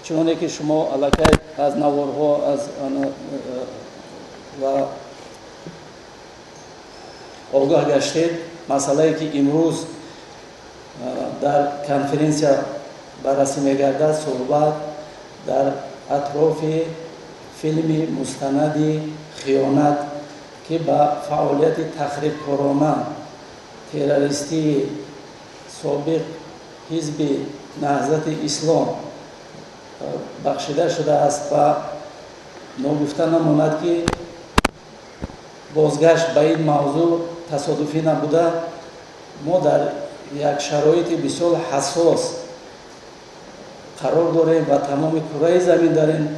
Чуноне ки шумо аллакай аз наворҳо аз ва огаҳ гаштед, масъалае ки имрӯз дар конференсия баррасӣ мегардад, суҳбат дар атрофи филми мустанади «Хиёнат», ки ба фаъолияти тахрибкорона террористии собиқ ҳизби Наҳзати Ислом бахшида шудааст. Ва ногуфта намонад, ки бозгашт ба ин мавзӯъ тасодуфӣ набуда. Мо дар як шароити бисёр ҳассос қарор дорем ва тамоми кураи замин дар ин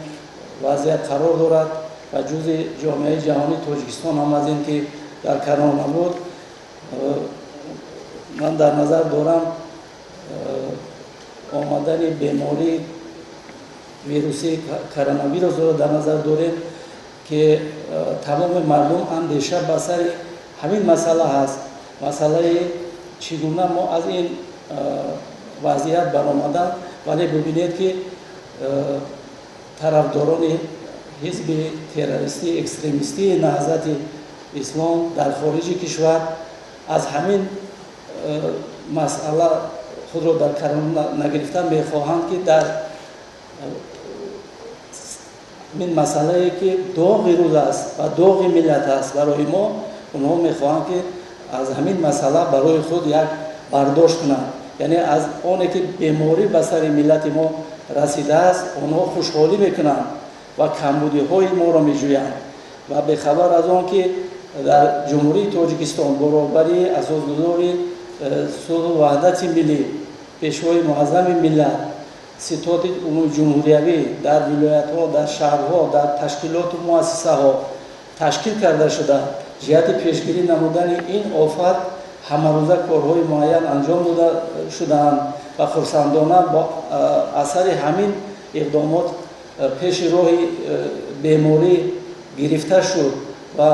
вазъият қарор дорад ва ҷузъи ҷомеаи ҷаҳонӣ Тоҷикистон ҳам аз ин ки дар канор набуд. Ман дар назар дорам омадани бемории вирусии коронавирусро дар назар дорем, ки тамоми мардум андеша ба сари ҳамин масъала ҳаст, масъалаи чӣ гуна мо аз ин вазъият баромадан. Вале бибинед, ки тарафдорони ҳизби террористии экстремистии Наҳзати Ислом дар хориҷи кишвар аз ҳамин масъала худро дар канор нагирифта, мехоҳанд, ки дар ин масъалае, ки доғи рӯз аст ва доғи миллат аст барои мо, онҳо мехоҳанд, ки аз ҳамин масъала барои худ як бардошт кунанд. Яъне аз оне ки беморӣ ба сари миллати мо расидааст, онҳо хушҳолӣ мекунанд ва камбудиҳои моро меҷӯянд ва бехабар аз он ки дар Ҷумҳурии Тоҷикистон бо роҳбарии асосгузори сулҳу ваҳдати миллӣ, Пешвои муаззами миллат, ситоди умумиҷумҳуриявӣ дар вилоятҳо, дар шаҳрҳо, дар ташкилоту муассисаҳо ташкил карда шуда, ҷиҳати пешгирӣ намудани ин офат ҳамарӯза корҳои муайян анҷом дода шудаанд ва хурсандона бо асари ҳамин иқдомот пеши роҳи беморӣ гирифта шуд ва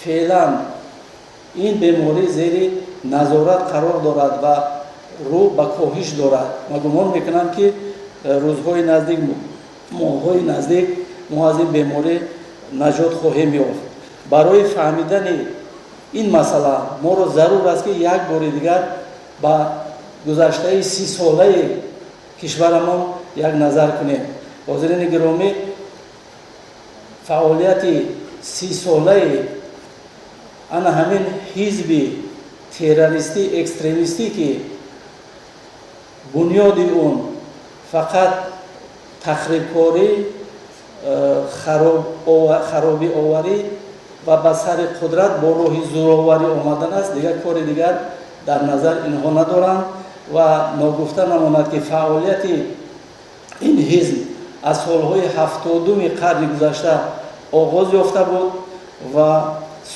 феълан ин беморӣ зери назорат қарор дорад ва рӯ ба коҳиш дорад. Ма гумон мекунам, ки рӯзҳои наздик, моҳҳои наздик мо аз ин беморӣ наҷот хоҳем ёфт. Барои фаҳмидани ин масъала моро зарур аст, ки як бори дигар ба гузаштаи 30-солаи кишварамон як назар кунем. Ҳозирини гиромӣ, фаъолияти 30-солаи ана ҳамин ҳизби террористӣ экстремистӣ, ки бунёди он фақат тахрибкорӣ, харобиоварӣ ва ба сари қудрат бо роҳи зӯроварӣ омадан аст, дигар кори дигар дар назар инҳо надоранд. Ва ногуфта намонад, ки фаъолияти ин ҳизб аз солҳои 70-уми қарни гузашта оғоз ёфта буд ва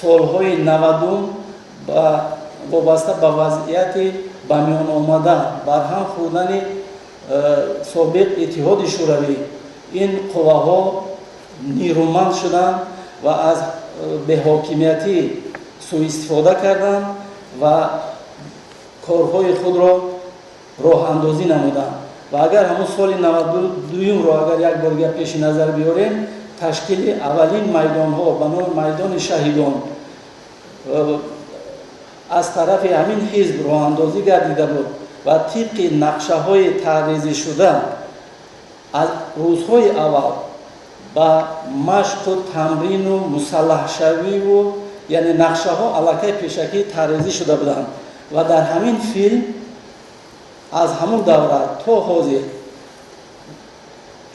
солҳои 90-ум вобаста ба вазъияти ба миён омада, барҳам хӯрдани собиқ Иттиҳоди Шӯравӣ, ин қувваҳо нерӯманд шуданд ва аз беҳокимиятӣ сӯистифода карданд ва корҳои худро роҳандозӣ намуданд. Ва агар ҳамон соли 92-юмро агар як бор дигар пеши назар биёрем, ташкили аввалин майдонҳо ба номи Майдони шаҳидон аз тарафи ҳамин ҳизб роҳандозӣ гардида буд ва тибқи нақшаҳои тарҳрезишуда аз рӯзҳои аввал ба машқу тамрину мусаллаҳшавиву, яъне нақшаҳо аллакай пешакӣ тарҳрезӣ шуда буданд. Ва дар ҳамин филм аз ҳамон давра то ҳозир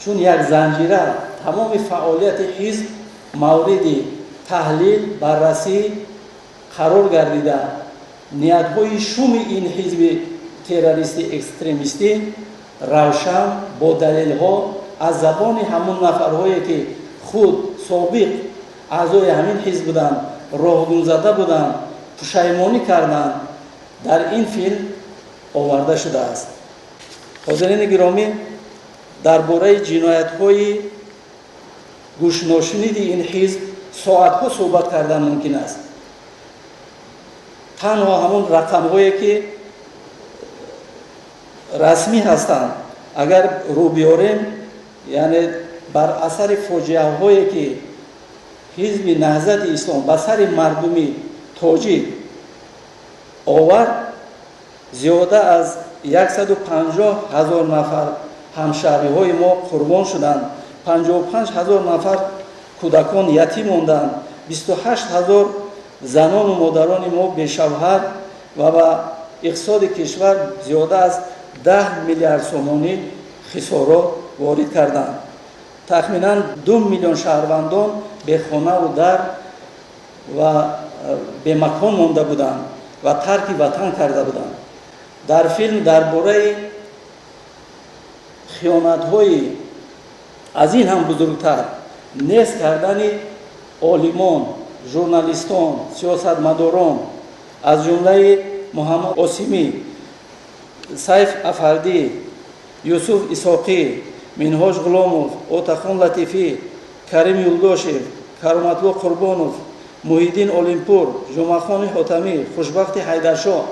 чун як занҷира тамоми фаъолияти ҳизб мавриди таҳлил, баррасӣ қарор гардида, ниятҳои шуми ин ҳизби террористӣ экстремистӣ равшан бо далелҳо аз забони ҳамон нафарҳое, ки худ собиқ аъзои ҳамин ҳизб буданд, роҳгумзада буданд, пушаймонӣ карданд, дар ин филм оварда шудааст. Ҳозирини гиромӣ, дар бораи ҷиноятҳои гӯшношуниди ин ҳизб соатҳо суҳбат кардан мумкин аст. Танҳо ҳамон рақамҳое, ки расмӣ ҳастанд, агар рӯ биёрем. Яъне бар асари фоҷиаҳое, ки Ҳизби Наҳзати Ислом ба сари мардуми тоҷик овард, зиёда аз 150 ҳазор нафар ҳамшаҳриҳои мо қурбон шуданд, 55 ҳазор нафар кӯдакон ятим монданд, 28 ҳазор занону модарони мо бешавҳар ва ба иқтисоди кишвар зиёда аз 10 миллиард сомонӣ хисорот ворид карданд. Тахминан 2 миллион шаҳрвандон бехонаву дар ва бемакон монда буданд ва тарки ватан карда буданд. Дар филм дар бораи хиёнатҳои аз ин ҳам бузургтар, нест кардани олимон, журналистон, сиёсатмадорон, аз ҷумлаи Муҳаммад Осимӣ, Сайф Афардӣ, Юсуф Исоқӣ, Минҳоҷ Ғуломов, Отахон Латифӣ, Карим Юлдошев, Кароматло Қурбонов, Муҳиддин Олимпур, Ҷумъахони Ҳотамӣ, Хушбахти Ҳайдаршоҳ,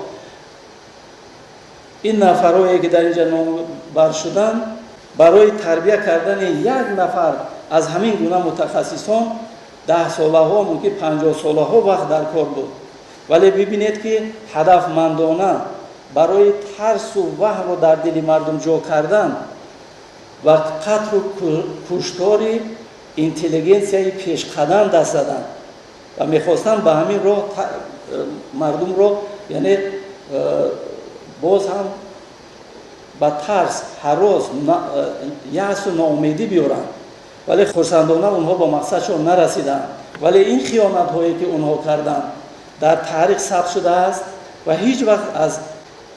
ин нафарое, ки дар инҷа номбар шуданд, барои тарбия кардани як нафар аз ҳамин гуна мутахассисон 10 солаҳо, мумкин 50 солаҳо вақт дар кор буд. Вале бибинед, ки ҳадафмандона барои тарсу ваҳмро дар дили мардум ҷо кардан ва қатлу куштори интеллигенсияи пешқадам даст заданд ва мехостанд ба ҳамин роҳ мардумро, яъне боз ҳам ба тарс, ҳарос, яъсу ноумедӣ биёранд. Вале хурсандона онҳо ба мақсадшон нарасиданд. Вале ин хиёнатҳое, ки онҳо карданд, дар таърих сабт шудааст ва ҳеҷ вақт аз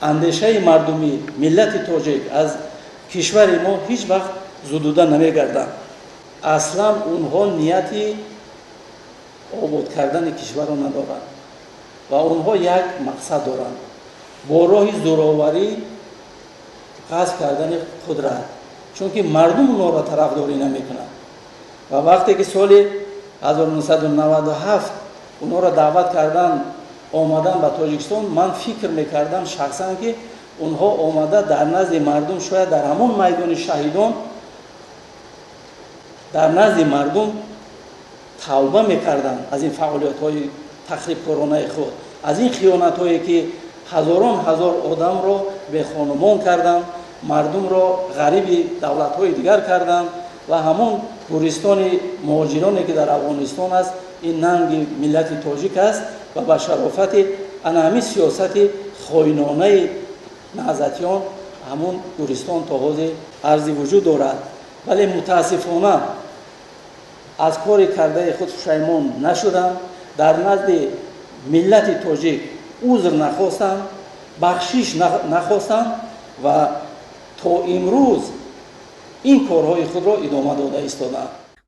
андешаи мардумӣ, миллати тоҷик, аз кишвари мо ҳеҷ вақт зудуда намегарданд. Аслан онҳо нияти обод кардани кишварро надоранд ва онҳо як мақсад доранд: бо роҳи зӯроварӣ ғасб кардани қудрат, чунки мардум онҳоро тарафдорӣ намекунанд. Ва вақте ки соли 1997 онҳоро даъват кардан, омадан ба Тоҷикистон, ман фикр мекардам шахсан, ки онҳо омада дар назди мардум, шояд дар ҳамон майдони шаҳидон, дар назди мардум тавба мекарданд аз ин фаъолиятҳои тахрибкоронаи худ, аз ин хиёнатҳое, ки ҳазорон ҳазор одамро бехонумон карданд, мардумро ғариби давлатҳои дигар карданд ва ҳамон гӯристони муҳоҷироне, ки дар Афғонистон аст, ин нанги миллати тоҷик аст. Ва ба шарофати ана ҳамин сиёсати хоинонаи наҳзатиён ҳамон гӯристон то ҳозир арзи вуҷуд дорад. Вале мутаассифона аз кори кардаи худ пушаймон нашуданд, дар назди миллати тоҷик узр нахостанд, бахшиш нахостанд ва то имрӯз ин корҳои худро идома дода истоданд.